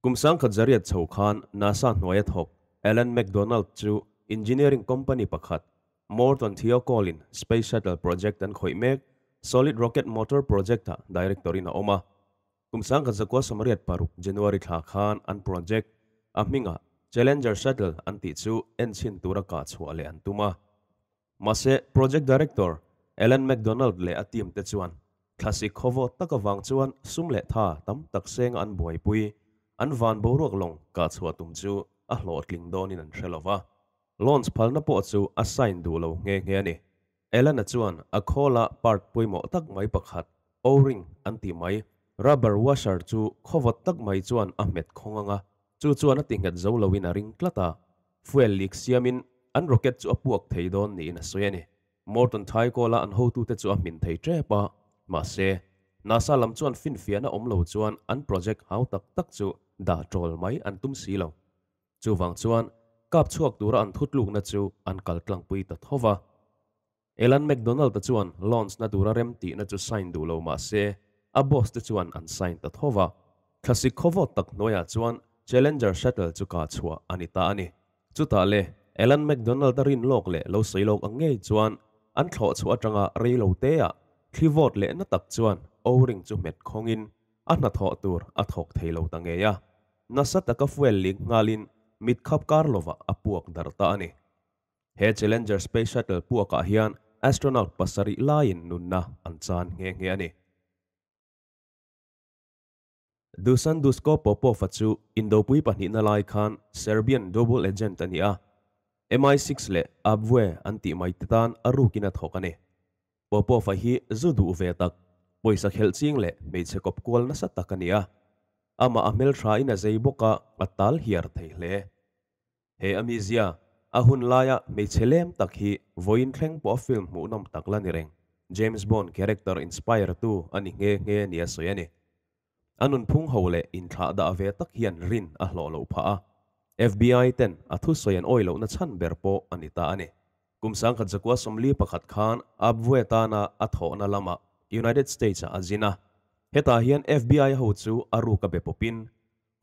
Kum 1800 chho khan NASA hnuaia thawk Alan McDonald chu engineering company pakhat Morton Thiokol-in Space Shuttle project an khawih mek Solid Rocket Motor project-ah director-in a awm a. Kum 1986 January thla khan an project a hmingah Challenger Shuttle an tih chu enchhin tura kah chhuah leh an tum a. Mahse, project director Alan McDonald leh a team te chuan thlasik khawvawt tak avang chuan sum leh tha tam tak senga an buaipui an van boruak lawng kah chhuah tum chu a hlawhtling dawnin an hre lo va. Launch phalna pawh chu a sign duh lo nghe nghe a ni. Elena chuan a khawla part pawimawh tak mai pakhat, O-ring an tih mai, rubber washer chu khawvawt tak mai chuan a hmet khawng ang a, chu chuan a ti nghet zo loin a ring tlat a, fuel leak siamin an rocket chu a puak thei dawn niin a sawi a ni. Morton Thaikawla an hotute chu a hmin thei tep a, mahse, NASA lam chuan finfiahna awm lo chuan an project hau tak tak chu dah tawl mai an tum si lo. Chuvang chuan kap chhuak tura an thutlukna chu an kal tlangpui ta tho va. Elan McDonald-a chuan launch na tura remtihna chu sign duh lo mah se, a boss te chuan an sign ta tho va. Thlasik khawvawt tak hnuaiah chuan Challenger Shuttle chu kah chhuah a ni ta a ni. Chutah le, Elan McDonald-a rin lawk leh lo sawi lawk ang ngei chuan an thlawh chhuah atanga rei lo teah thli vawt leh na tak chuan O-ring chu hmet khawngin a hnathawh tur a thawk thei lo ta ngei a. Nasa taka fuel ling nghalin mit khap kar lovah a puak darh ta a ni. He Challenger Space Shuttle puakah hian astronaut pasarih laiin nunna an chan nghe nghe a ni. Dusan Dusko Popov-a chu Indopui pahnihna lai khan Serbian double agent a ni a, MI6 leh Abwehr an tih mai te tan a rukin a thawk a ni. Popov-a hi zu duh ve tak, pawisa khelh ching leh hmeichhe kawp kual nasa tak a ni a. Amah a hmelthain a zei bawk a, a tal hiar thei hle. He a mizia, a hun laia hmeichhe lem tak hi vawiin thleng pawh a film hmuhnawm tak la ni reng, James Bond character inspire tu a ni nghe nghe nia sawi a ni. A nunphung ho leh inthlah dah ve tak hian rin a hlawh loh phah a, FBI ten a thusawi an awih lohna chhan ber pawh a ni ta a ni. Kum 1941 khan Abwehr tana a thawhna lamah United States-ah a zin a. Hetah hian FBI ho chu a ruk a be pawpin,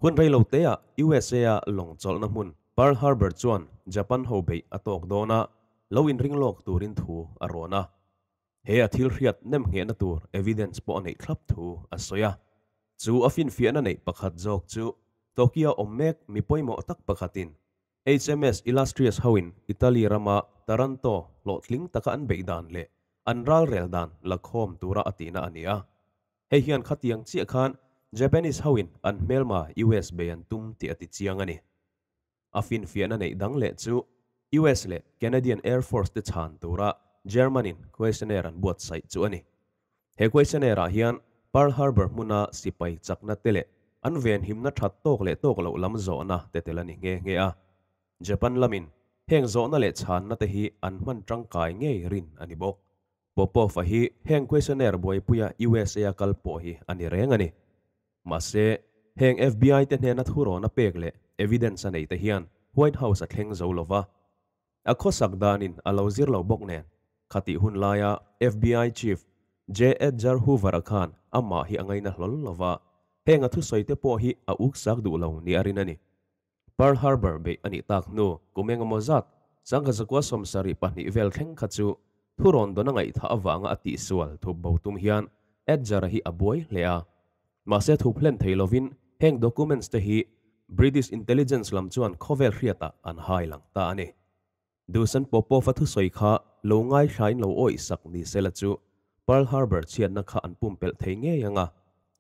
hun rei lo teah USA-a lawng chawlhna hmun Pearl Harbor chuan Japan ho beih a tawk dawn a, lo inring lawk turin thu a rawn a. He a thil hriat nem nghehna tur evidence pawh a neih thlap thu a sawi a. Chu a finfiahna neih pakhat zawk chu Tokyo awm mek mi pawimawh tak pakhatin HMS Illustrious hoin Italy rama Taranto hlawhtling taka an beih dan leh an ralrel dan la khawm tura a tihna a ni a. Hei hian khatiang chiah khan Japanese hoin an hmelma US bei an tum tih a ti chiang a ni. A finfiahna neih dang leh chu US leh Canadian Air Force te chhan tura German-in questionnaire an buatsaih chu a ni. He questionnaire-ah hian Pearl Harbor hmuna sipai chakna te leh an venhimna that tawk leh tawk loh lam zawhna te tel a ni nghe nghe a. Japan lamin heng zawhna leh chhanna te hi an hman tangkai ngei rin a ni bawk. Popov-a hi heng questionnaire buaipuia USA-a kal pawh hi a ni reng a ni. Mahse, heng FBI te hnena thurawn a pek leh evidence a nei te hian White House a thleng zo lo va. A khawsak danin a lo zir lo bawk nen, khatih hun laia FBI Chief J. Edgar Hoover-a khan amah hi a ngaina hlawl lo va, heng a thusawi te pawh hi a uksak duh lo ni a rin a ni. Pearl Harbor beih a nih tak hnu kum engemaw zat, 1972 vel thleng kha chu thurawn dawn a ngaihthah avanga a tihsual thup bo tum hian Edgar-a hi a buai hle a. Mahse thup hlen thei lovin heng documents te hi British intelligence lam chuan khawvel hriatah an hai lang ta a ni. Dusan Popov-a thusawi kha lo ngaithlain lo awih sak ni sela chu Pearl Harbor chhiatna kha an pumpelh thei ngei ang a,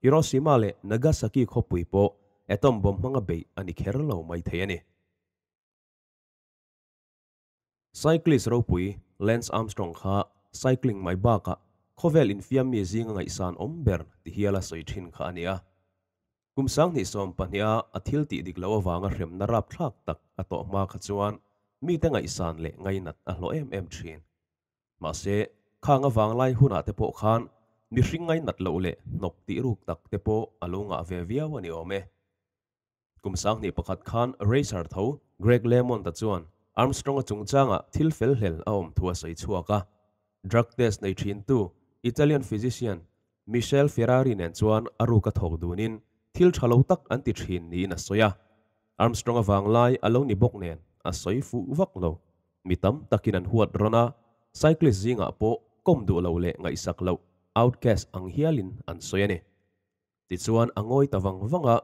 Hiroshima leh Nagasaki khawpui pawh atom bomb hmanga beih a ni kher lo mai thei a ni. Cyclist ropui Lance Armstrong kha cycling mai bakah khawvel infiam mi zinga ngaihsan awm ber ti hiala sawi thin kha a ni a. Kum 2012-a a thil tih dik loh avanga hremna rapthlak tak a tawh hma kha chuan mite ngaihsan leh ngainat a hlawh em em thin. Mahse, khang avang lai hunah te pawh khan mihring ngainat loh leh hnawk tih ruk tak te pawh a lo ngah ve viau a ni awm e. Kum 2001 khan racer tho Greg LeMond-a chuan Armstrong-a chungchangah thil fel hlel a awm thu a sawi chhuak a. Drug test nei thintu Italian physician Michele Ferrari nen chuan a ruk a thawk dunin thil tha lo tak an ti thin niin a sawi a. Armstrong-a vanglai a lo ni bawk nen a sawi fuh vak lo. Mi tam takin an huat rawn a, cyclist zingah pawh kawm duh lo leh ngaihsak loh, outcast ang hialin an sawi a ni. Tichuan a ngawi ta vang vang a,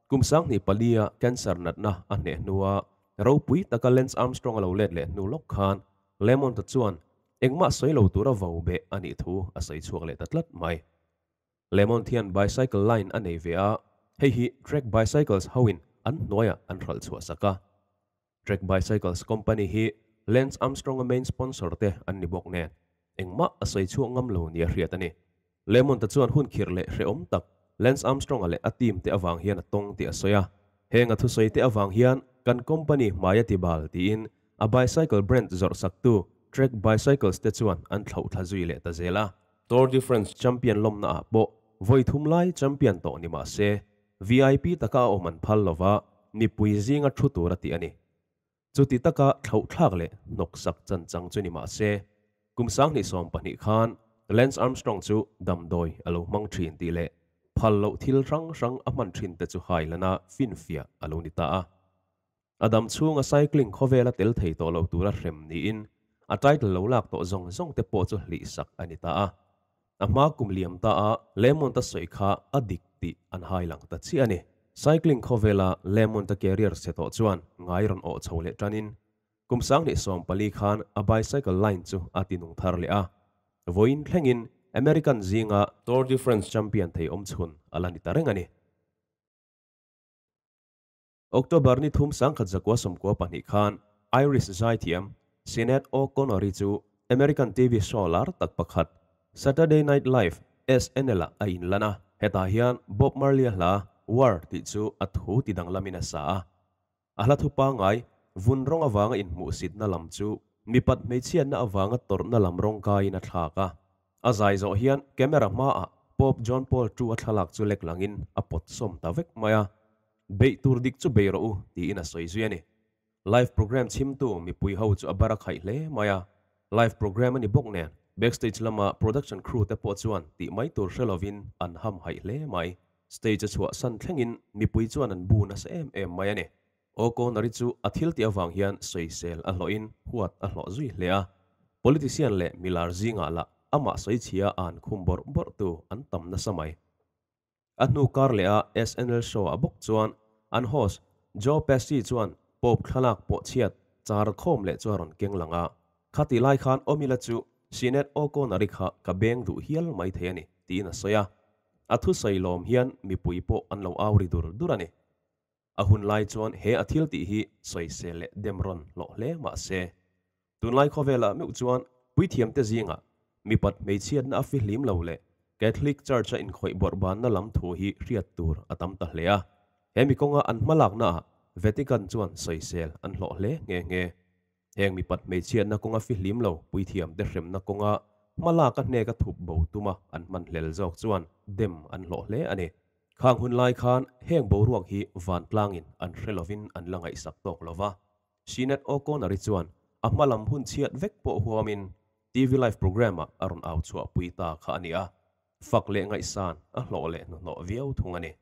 kum 2004-a cancer natna a hneh hnua ropui taka Lance Armstrong a lo let leh hnu lawk khan LeMond-a chuan engmah sawi lo tura vo beh a nih thu a sawi chhuak leh ta tlat mai. LeMond hian bicycle line a nei ve a, hei hi Trek Bicycles hoin an hnuaiah an hralh chhuah sak a. Trek Bicycles company hi Lance Armstrong-a main sponsor te an ni bawk nen, engmah a sawi chhuak ngam lo nia hriat a ni. LeMond-a chuan hun khirh leh hrehawm tak Lance Armstrong-a leh a team te avang hian a tawng tih a sawi a. Heng a thusawi te avang hian kan company hmai a ti bal tiin a bicycle brand zawrh saktu Trek Bicycles te chuan an thlauh thla zui leh ta zel a. Tour de France champion lawmna ah pawh vawi thum lai champion tawh ni mah se, VIP taka a awm an phal lova mipui zinga thu tur a tih a ni. Chuti taka thlauh thlak leh hnawk sak chan chang chu ni mah se, kum 2012 khan Lance Armstrong chu damdawi a lo hmang thin tih leh phal loh thil hrang hrang a hman thin te chu hailana finfiah a lo ni ta a. A dam chhunga cycling khawvela tel thei tawh lo tura hrem niin a title lo lak tawh zawng zawng te pawh chu hlih sak a ni ta a. A hma kum liam ta a LeMond-a sawi kha a dik tih an hai lang ta chiah a ni. Cycling khawvela LeMond-a career chhe tawh chuan ngai rawn awh chho leh tanin kum 2014 khan a bicycle line chu a ti nung thar leh a. Vawiin thlengin American zinga Tour de France champion thei awm chhun a la ni ta reng a ni. October ni 3 1992 khan Irish zaithiam Sinead O'Connor-i chu American TV show lar tak pakhat Saturday Night Live, SNL, ah a inlan a. Hetah hian Bob Marley-a hla War tih chu a thu ti danglamin a sa a. A hla thu pangngai vun rawng avanga inhmuhsitna lam chu mipat hmeichhiatna avanga tawrhna lam rawng kaiin a thlak a. A zai zawh hian camera hmaah Pope John Paul II-a thlalak chu lek langin a pawt sawm ta vek mai a. Beih tur dik chu bei rawh u, tiin a sawi zui a ni. Live program chhimtu mipui ho chu a bar a khaih hle mai a. Live program a ni bawk nen, backstage lama production crew te pawh chuan tih mai tur hre lovin an ham haih hle mai. Stage a chhuah san thlengin mipui chuan an bu nasa em em mai a ni. O'Connor-i chu a thil tih avang hian sawisel a hlawhin huat a hlawh zui hle a. Politician leh milar zingah lah amah sawichhia a an khum bawrh bawrhtu an tam nasa mai. A hnu kar leh a SNL show ah bawk chuan an host Joe Pesci chuan Pope thlalak pawh chhiat char khawm leh chu a rawn keng lang a. Khatih lai khan Omila chu Sinead O'Connor-i kha ka beng duh hial mai thei a ni, tiin a sawi a. A thusawi lawm hian mipui pawh an lo au ri dur dur a ni. A hun lai chuan he a thil tih hi sawisel leh dem rawn hlawh hle mah se, tunlai khawvelah meuh chuan puithiamte zingah mipat hmeichhiatna a fihlim lo leh Catholic Church-a inkhawih bawrhbanna lam thu hi hriat tur a tam ta hle a. He mi kawnga an hmalaknaah Vatican chuan sawisel an hlawh hle nghe nghe. Heng mipat hmeichhiatna kawnga fihlim lo puithiamte hremna kawnga hmalak a hneka thup bo tuma an hman hlel zawk chuan dem an hlawh hle a ni. Khang hun lai khan heng boruak hi vantlangin an hre lovin an la ngaihsak tawk lo va. Sinead O'Connor-i chuan a hma lam hun chhiat vek pawh huamin TV live programme-ah a rawn au chhuahpui ta kha a ni a, fak leh ngaihsan a hlawh leh hnuhnawh viau thung a ni.